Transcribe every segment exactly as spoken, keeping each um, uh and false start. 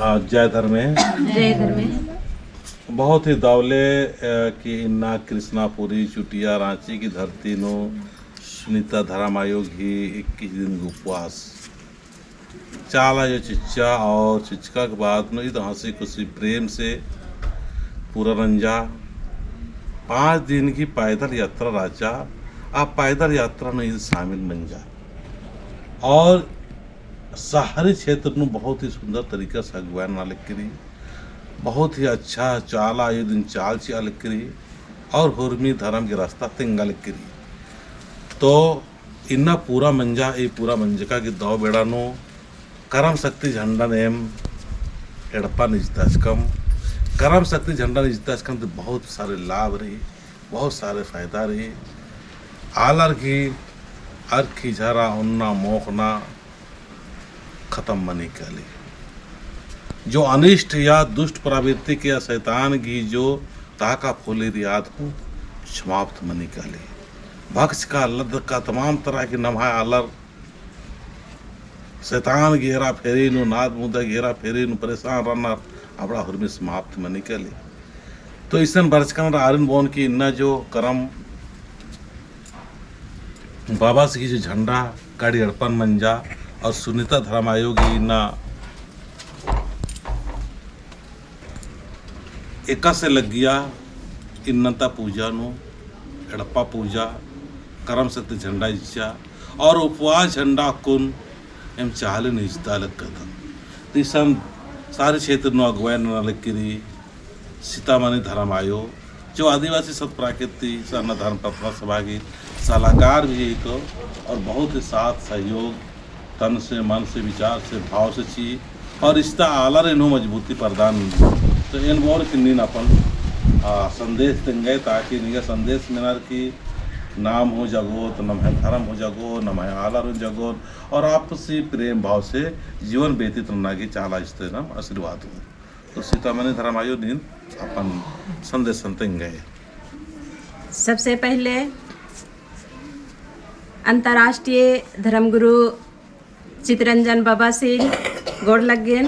हाँ, जय धर्मे। जय धर्मे। बहुत ही दौले, अ, कि इन्ना कृष्णापुरी चुटिया राँची की धरती नू सुनीता धरम आयो गही इक्कीस दिन गही उपवास चाला आयो चिच्चा और चिचका के बाद नू ईद हँसी खुशी प्रेम से पूरा नंजा। पाँच दिन की पैदल यात्रा रहचा, आ पैदल यात्रा नू ईद शामिल मंजा। और शहरी क्षेत्र नू बहुत ही सुंदर तरीका से अगुवाई नना लगी रई, बहुत ही अच्छा चाला आयो दिन चाल चिआ लगी रई और हुरमी धरम की रास्ता तेंगा लगी रई। तो इन्ना पूरा मंजा, ई पूरा मंजका की दौ बेड़ा नू करम शक्ति झंडन एम एड़पन इजताचकम। करम शक्ति झंडन इजताचकम तो बहुत सारे लाभ रई, बहुत सारे फायदा रई। आलर गही अरखी झरा ओन्ना मोख़ना खतम मनी काली। जो अनिष्ट या दुष्ट प्रवृत्ति के या शैतान गही जो ताका फूली रई आद हूँ समाप्त मनी काली। भक्ष का, लद्द का, तमाम तरह की नम्है आलर शैतान गही हेरा फेरी नू, नाद मुदा गही हेरा फेरी नू परेशान रअनर अबड़ा हुरमी समाप्त मनी काली। तो इसन बरचकन आरिन बओन की इन्ना जो करम बाबस गही जो झंडा काड़ी एड़पन मंजा और सुनीता धरम आयो गही इन्ना एकासे लग्गिया इन्नन्ता पूजा नू एड़पा पूजा, करम शक्ति झंडा इज्जा और उपवास झंडा कुन एम चालिन इजता लग्गदम। तो इसन शहरी क्षेत्र नू अगुवाई नना लगी रई सीतामणि धरम आयो, जो आदिवासी सत प्राकृति सरना धर्म प्रार्थना सभा की सलाहकार भी है तो, और बहुत ही साथ सहयोग तन से, मन से, विचार से, भाव से ची, और इस्ता आलर एन्नु मजबूती प्रदान। तो एन बओन कि नीन अपन, आ, संदेश तेंगय, ताकि निंगा संदेश मेनर कि नाम हूँ जगोत, नम्है धर्म हूँ जगोत, नम्है आलर हूँ जगोत, और आपसी प्रेम भाव से जीवन व्यतीत नना गे चाला इस्ते नाम आशीर्वाद हूँ। तो सीतामणि धर्म आयो नीन अपन संदेशन तेंगय। सबसे पहले अंतर्राष्ट्रीय धर्मगुरु चितरंजन बाबासिन गोड़ लग्गेन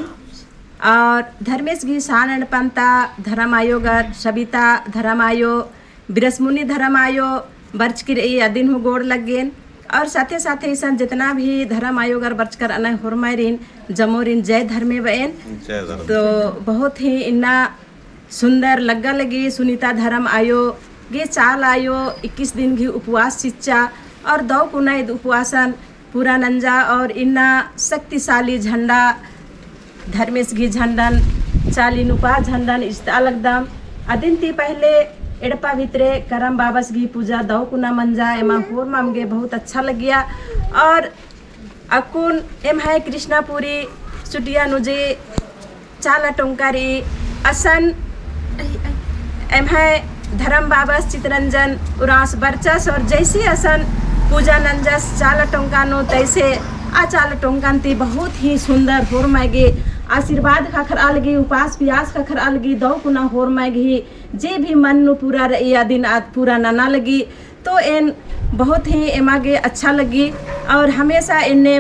और धर्मेस गही शान एड़पन्ता धर्म आयोगर सबिता धर्म आयो बिरसमुनी धर्म आयो बरचकी रई अदिन हूँ गोड़ लग्गेन। और साथे साथे इसन जितना भी धर्म आयोगर बरचकर अनय होरमारिन जमोरिन जय धर्मे बएन। जय धर्मे। तो बहुत ही इन्ना सुंदर लग्गा लगी सुनीता धर्म आयो गे चाल आयो इक्कीस दिन गही उपवास चिच्चा और दौ कुना ईद उपवासन पूरा नंजा और इन्ना शक्तिशाली झंडा धर्मेस गही झंडन चाली नुपा झंडन इजता लगदम। अदिन ती पहले एड़पा भितरे करम बाबस गही पूजा दौ कुना मंजा एमा होरमम गे बहुत अच्छा लगिया। और अक्कुन एम्है कृष्णापुरी चुटिया नू जे चाला टोंका रई असन एम्है धर्म बाबस चितरंजन उराँवस बरचस और जैसे असन पूजा नंजस चाला टोंका नू तैसे आ चाला टोंकन ती बहुत ही सुंदर होरमय गे आशीर्वाद ख़क्खरआ लगी, उपास पियास ख़क्खरआ लगी, दौ कुना होरमय गे जे भी मन नू पूरा रई अदिन आद पूरा नना लगी। तो एन बहुत ही एमा गे अच्छा लगी और हमेशा एन्ने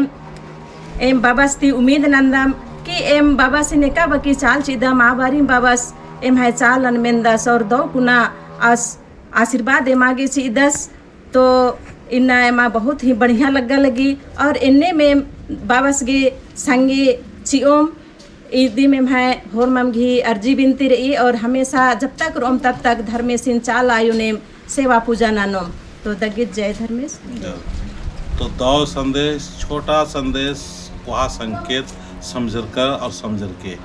एम बाबस ती उम्मीद नंदम कि एम बाबसिन एका बकी चाल चिदम आ बारिम बाबस एम्है चालन मेन्दस और दौ कुना आस-, आशीर्वाद एमा गे चिदस। तो इन्ना एमा बहुत ही बढ़िया लग्गा लगी और एन्नेम एम बाबस गे संगे चिओम। इदिम एम्है होरमम गही अर्जी बिनती रई और हमेशा जब तक रओम तब तक धर्मेसिन चाला आयोन एम सेवा पूजा ननोम। तो दगित जय धर्मेस। जय। तो दौ संदेश, छोटा संदेश, कोहा संकेत समझरकर और समझरके।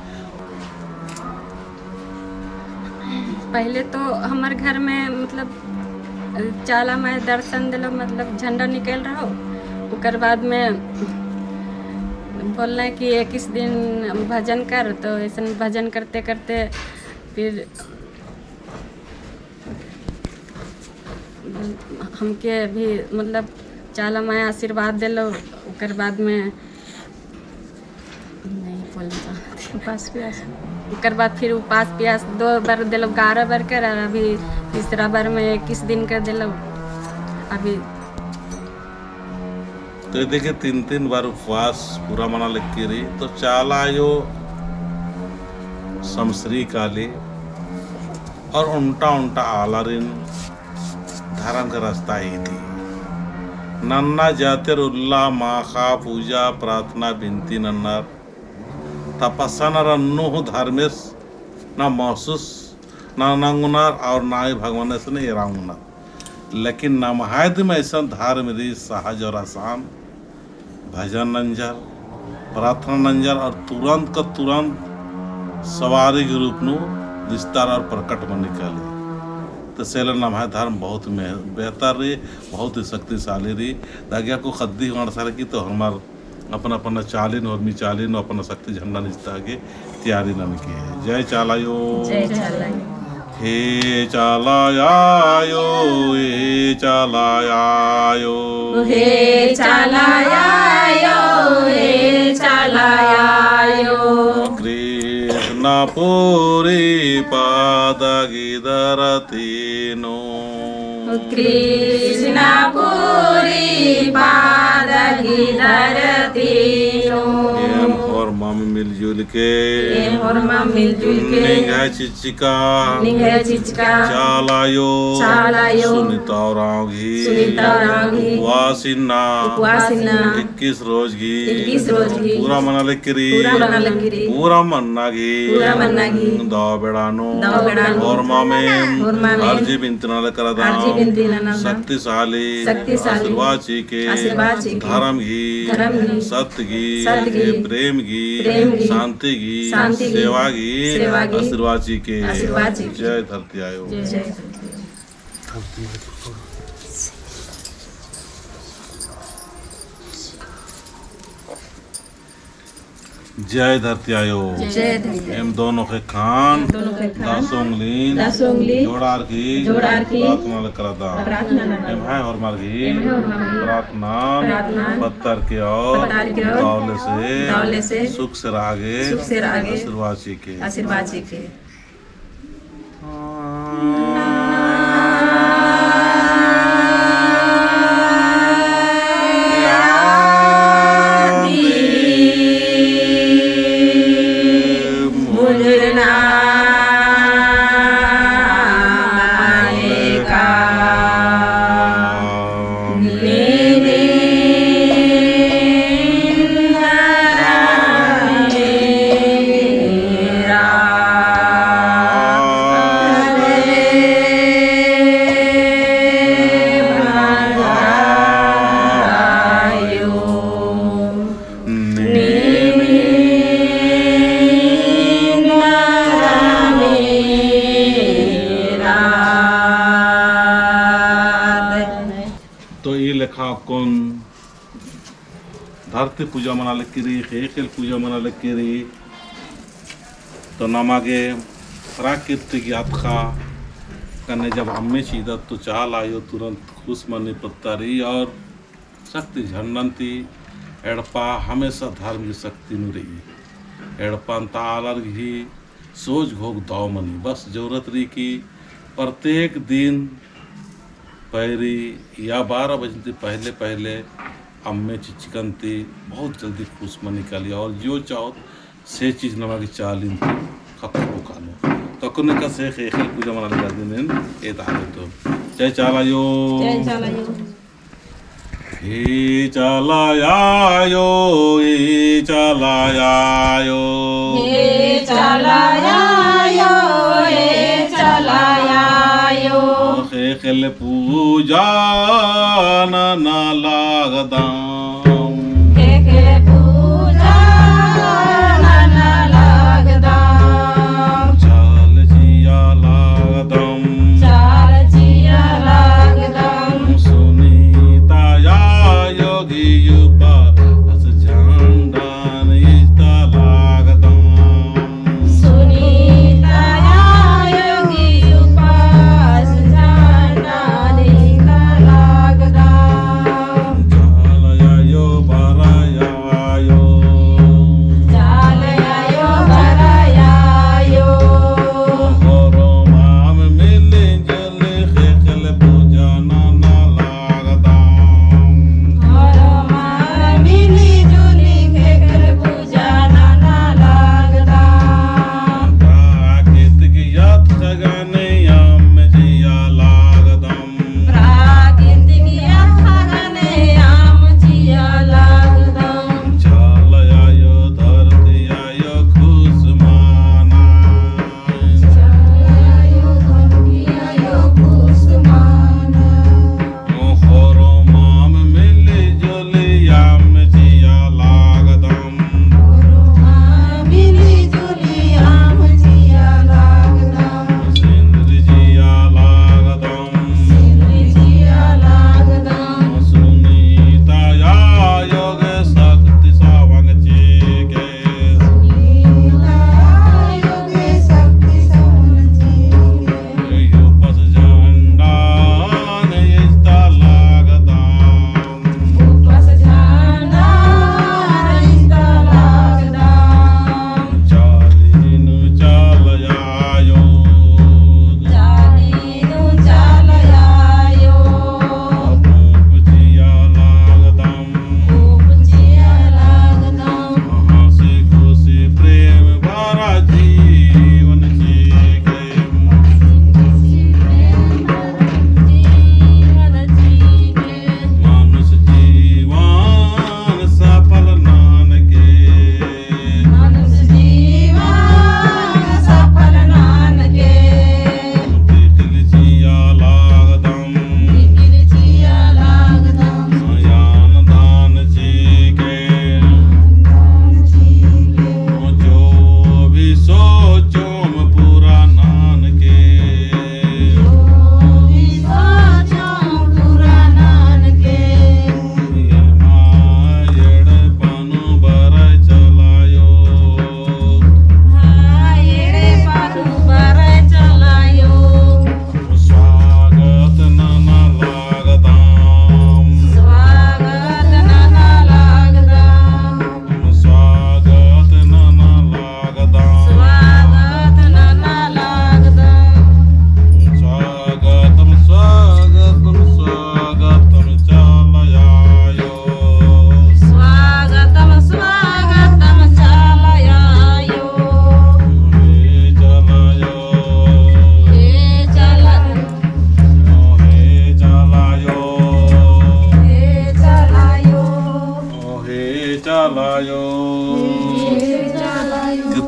पहले तो हमर घर में मतलब चाला माय दर्शन देलो, मतलब झंडा निकल रहो। ओकर बाद में बोलले कि इक्कीस दिन भजन कर, तो ऐसन भजन करते करते फिर हमके भी मतलब चाला माय आशीर्वाद देलो। ओकर बाद में नहीं बोलना चाहती। उपास पियास। ओकर बाद फिर उपास पियास दो बार देलो, ग्यारह बार कर, और अभी तीसरा बार में इक्कीस दिन कर देलो। अभी तो ये देखिए, तीन तीन बार उपवास पूरा मना लग के रही। तो चाला आयो समसरी काली और ओन्टा ओन्टा आलारिन धरम के रस्ता ईदी। नन्ना जातेर उल्ला माखा पूजा प्रार्थना बिनती नन्नर। तपस्या नर अन्नु हूँ धर्मेस ना महसूस ना नंगुनर और ना ही भगवानेस ने एरांगुनर। लेकिन नम्है दिम अइसन धर्म रई सहज और आसान। भजन नंजर, प्रार्थना नंजर और तुरंत का तुरंत सवारी के रूप नू विस्तार और प्रकट मनी काली। तो सेले नम्है धर्म बहुत में बेहतर रई, बहुत ही शक्तिशाली रई। दगिया को खद्दी हूँ अंड़सा लगी तो हमार अपना अपना चालिन और मी चालिन अपना शक्ति झंडा निस्ता के तैयारी ननके। जय चाला आयो। जय चाला आयो। हे चाला आयो, हे चाला आयो। हे चाला आयो, हे चाला आयो। कृष्णपुरी पाद गही धरती नू। कृष्णपुरी पाद गही धरती नू। एम होरमम मिलजुल के। एम होरमम मिलजुल के। निंग्है चिच्चका। निंग्है चिच्चका। चाला आयो। चाला आयो। सुनीता उराँव गही। सुनीता उराँव गही। उपवास इन्ना। उपवास इन्ना। इक्कीस रोज गही। इक्कीस रोज गही। पूरा मना लगी रई। पूरा मना लगी रई। पूरा मन्ना गही। पूरा मन्ना गही। दव बेड़ा नू। दव बेड़ा नू। होरमम एम। होरमम एम। अर्जी बिनती नना लगदम। अर्जी बिनती नना लगदम। शक्तिशाली। शक्तिशाली। आशीर्वाद चिके। आशीर्वाद चिके। धर्म गही। धर्म गही। सत्य गही। सत्य गही। प्रेम गही। प्रेम गही। शांति गही। शांति गही। सेवा गही। सेवा गही। आशीर्वाद चिके। आशीर्वाद चिके। जय धरती आयो। जय धरती आयो। जय धरती आयो। जय धरती आयो। एम दोनों के खान, एम दोनों के खान, दसों उंगलिन, दसों उंगलिन, जोड़ार की, जोड़ार की, प्रार्थना लगदम। प्रार्थना लगदम। एम्है होरमर गही, एम्है होरमर गही, प्रार्थना, प्रार्थना, पत्तर के और, पत्तर के और, दव ले से, दव ले से, सुख से रआ गे, सुख से रआ गे, आशीर्वाद चिके। आशीर्वाद चिके। तो ई लेखा अक्कुन धरती पूजा मना लगी रई, ख़ेख़ेल पूजा मना लगी रई। तो नमा गे प्राकृतिक याद ख़ा कने जब अम्मे चिदत तो चाला आयो तुरंत खुश मनी पत्ता रई और शक्ति झंडन ती एड़पा हमेशा धर्म की शक्ति नू रई। एड़पन ता आलर गही सोच घोख दव मनी। बस जरूरत रई कि प्रत्येक दिन पैरी या बारह बजन ती पहले पहले अम्मे चिच्चकन ती बहुत जल्दी खुश मनी काली और जो चाहोत से चीज नमा गे चालिन ती ख़क्खरओ कालो। तो अक्कुन एकासे ख़ेख़ेल पूजा मना लगी रई, एदआ तो। जय चाला आयो। जय चाला आयो। हे चाला आयो, हे चाला आयो। हे चाला आयो, हे चाला आयो। ख़ेख़ेल पूजा नना लगदम। ख़ेख़ेल पूजा नना लगदम। चाला चिआ लगदम। चाला चिआ लगदम। सुनीता आयो गही उपास झंडन इजता लगदम। सुनीता आयो गही उपास झंडन इजता लगदम। चाला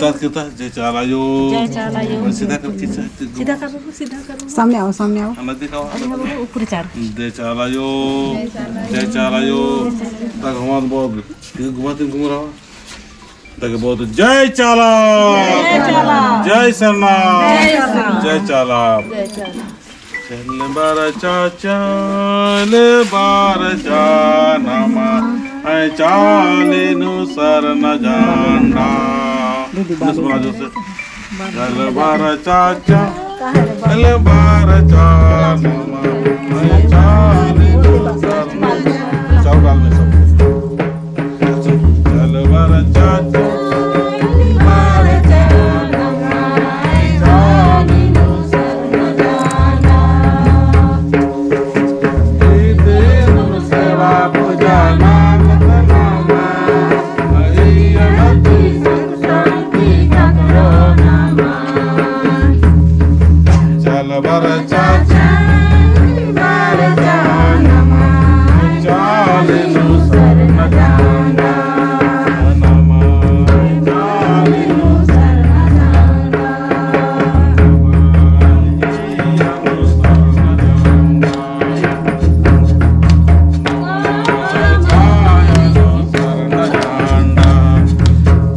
तात किता, जय चाला आयो। जय चाला आयो। और सीधा कर, सीधा कर। सीधा कर बाबू, सीधा कर बाबू। सामने आओ, सामने आओ। अन्ना दिखाओ। अरे बाबू, ऊपर चढ़। जय चाला आयो। जय चाला आयो। जय चाला आयो। तक हमार बहुत, घुमा दिन घूम रहा। तक बहुत जय चाला। जय चाला। जय सरना। जय सरना। जय चाला। जय चाला। चल बर चाचा, चल बर चाला नमा, अय चाली नू सरना झंडा। दीदी, बस बोला जोर से। चल बर चाचा, चल बर चाला नमा, अय चाली नू सरना। चाउर डाल में सब। चल बर चाचा, बर चाला नमा, चाली नू सरना झंडा। ईद नू सेवा पूजा नाम तनामा, अइय्या नती सुख शांति ककरो नमा। चल बर चाचा, बर चाला नमा, चाली नू सरना झंडा। नमा, चाली नू सरना झंडा।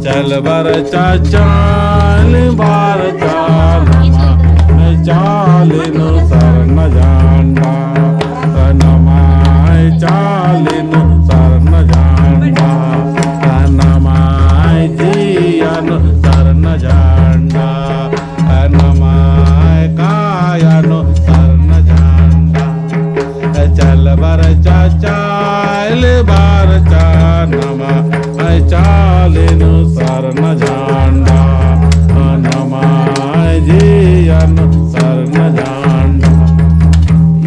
चल बर चाचा, चल बर चाला नमा, चाली नू सरना झंडा। नमा, चाली नू सरना झंडा। नमा, जिया नू सरना झंडा। नमा, काया नू सरना झंडा। चल बर चाचा, चल बर चाला नमा, चाली नू सरना झंडा। नमा, जिया नू सरना झंडा।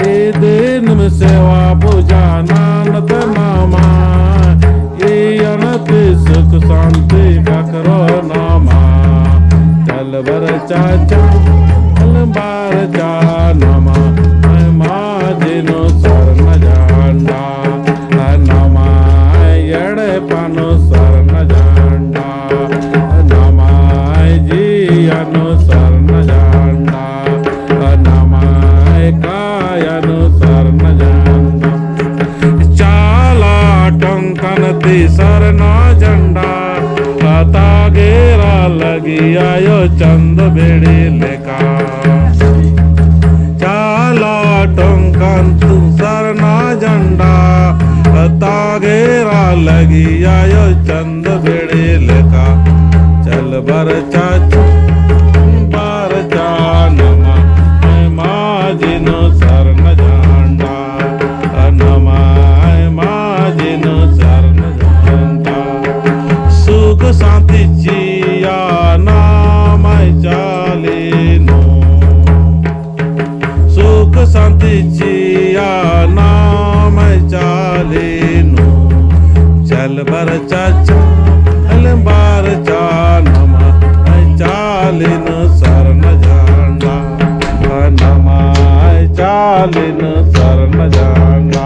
ईद नू सेवा पूजा नाम तनामा, अइय्या नती सुख शांति ककरो नमा। चल बर चाचा, चल बर चाला नमा, अय माजी नू सरना झंडा। नमा, एड़पा नू सरना झंडा। नमा, जिया नू सरना झंडा। नमा, काया नू सरना झंडा। चाला टोंकन ती सरना झंडा, तागेरा लगी आयो चंद बेड़ी लेका। चाला टोंकन ती सरना झंडा, तागेरा लगी आयो चंद बेड़ी लेका। चल बर चाचा, बर चाला नमा, अय माजी नू सरना झंडा। नमा, अय माजी नू सरना झंडा। सुख शांति चिआ नाम अय चाली नू। सुख शांति चिआ नाम अय चाली नू। चल बर चाचा, चल बर चाला नमा, अय चाली नू सरना झंडा। नमा, अय चाली नू सरना झंडा।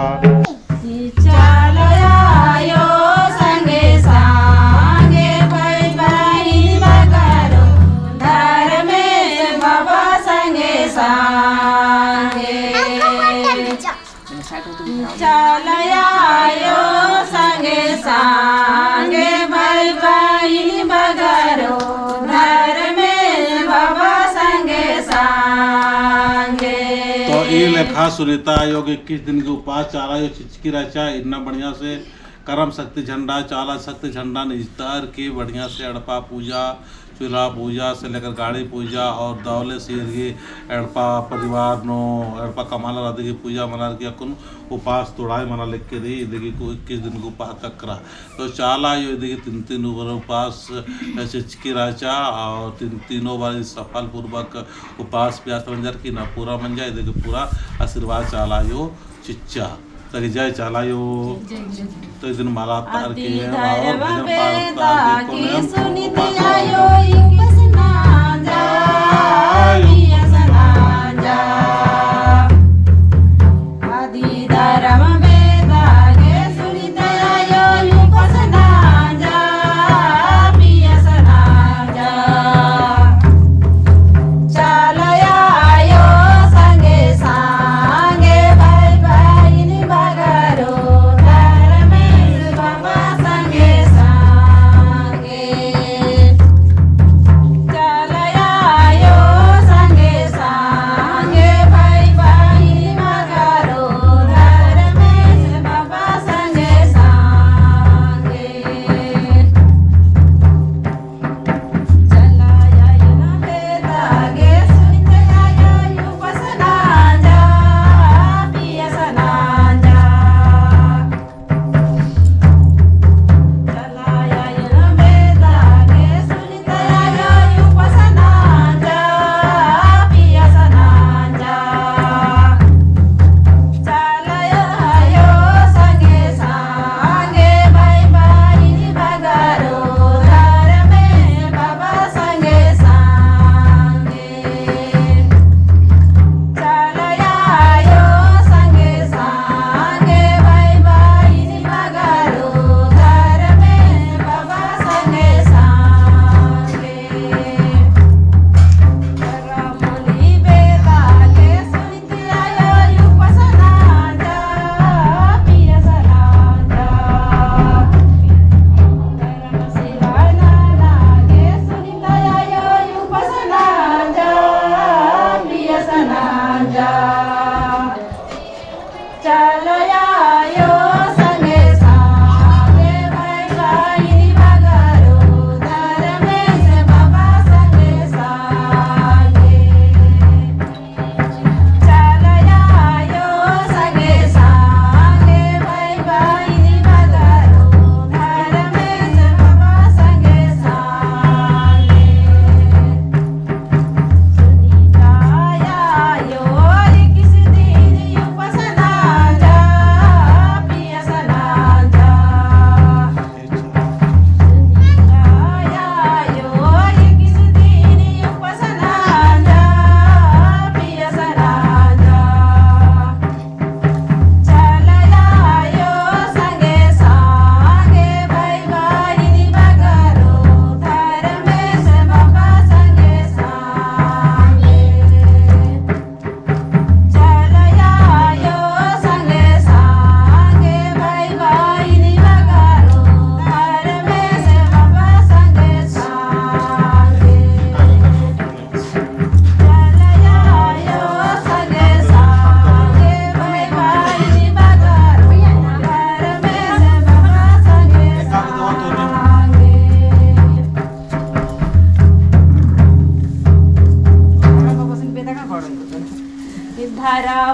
चाला आयो संगे संगे भाई बहिन बगरो, धर्मेस बाबा संगे संगे। चाला आयो संगे संगे भाई बहिन बगरो, धर्मेस बाबा संगे संगे। तो ई लेखा सुनीता आयो गे इक्कीस दिन के उपास चाला आयो चिचकी रहचा, इन्ना बढ़िया से करम शक्ति झंडा, चाला शक्ति झंडा निजतार की बढ़िया से एड़पा पूजा, चूल्हा पूजा से लेकर गाड़ी पूजा और दौले सीर की एड़पा परिवार नू, एड़पा कमाला रअदी की पूजा मनार की अक्कुन उपास तोड़ाई मना लेके रई, इदी गही इक्कीस दिन को उपास ककरा। तो चाला आयो इदी गही तीन तीन उपास चिचकी रहचा और तीन, तीनों बारी सफल पूर्वक उपास प्यास मंजर की ना पूरा मंजा, इदी गही पूरा आशीर्वाद चाला आयो चिच्चा। ताकि जय चाला आयो। जय, जय। तो इदिन माला तार की अति है, और धर्म भजन पाठ बेदा तार की की कोने सुनित उपास आयो, इकस ना जा, आयो। इयस ना जा। अति धर्म बेदा के सुनित आयो, इकस ना जा, इयस ना जा।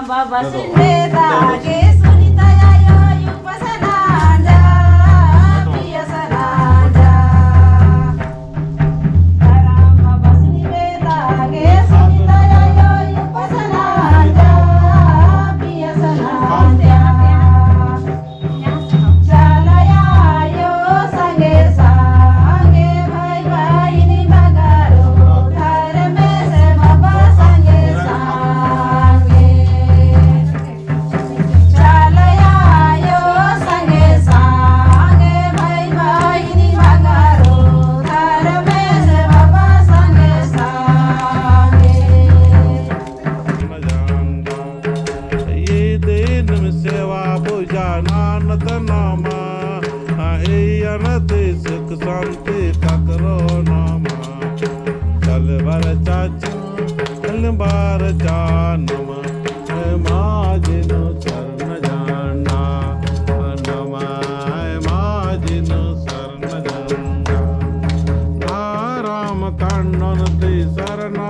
बाबा सिंधे दागे सुनीता आयो, उपासना जा, पियासना जा। राम बाबा सिंधे दागे सुनीता आयो, उपासना जा, पियासना जा। चाला आयो संगे संगे, भाई बहिनी बगरो, धर्मेस बाबा संगे संगे। चाला आयो संगे संगे, भाई बहिनी बगरो, धर्मेस बाबा संगे संगे। झंडा। ये दिन में सेवा पूजा नानत नामा, आ, ए अनति सुख शांति ककरो नामा। चल बर चाचा, चल बर चानमा, ए माजिनो सरना झंडा, नमा, ए माजिनो सरना झंडा। आ राम कन्नन ती सरना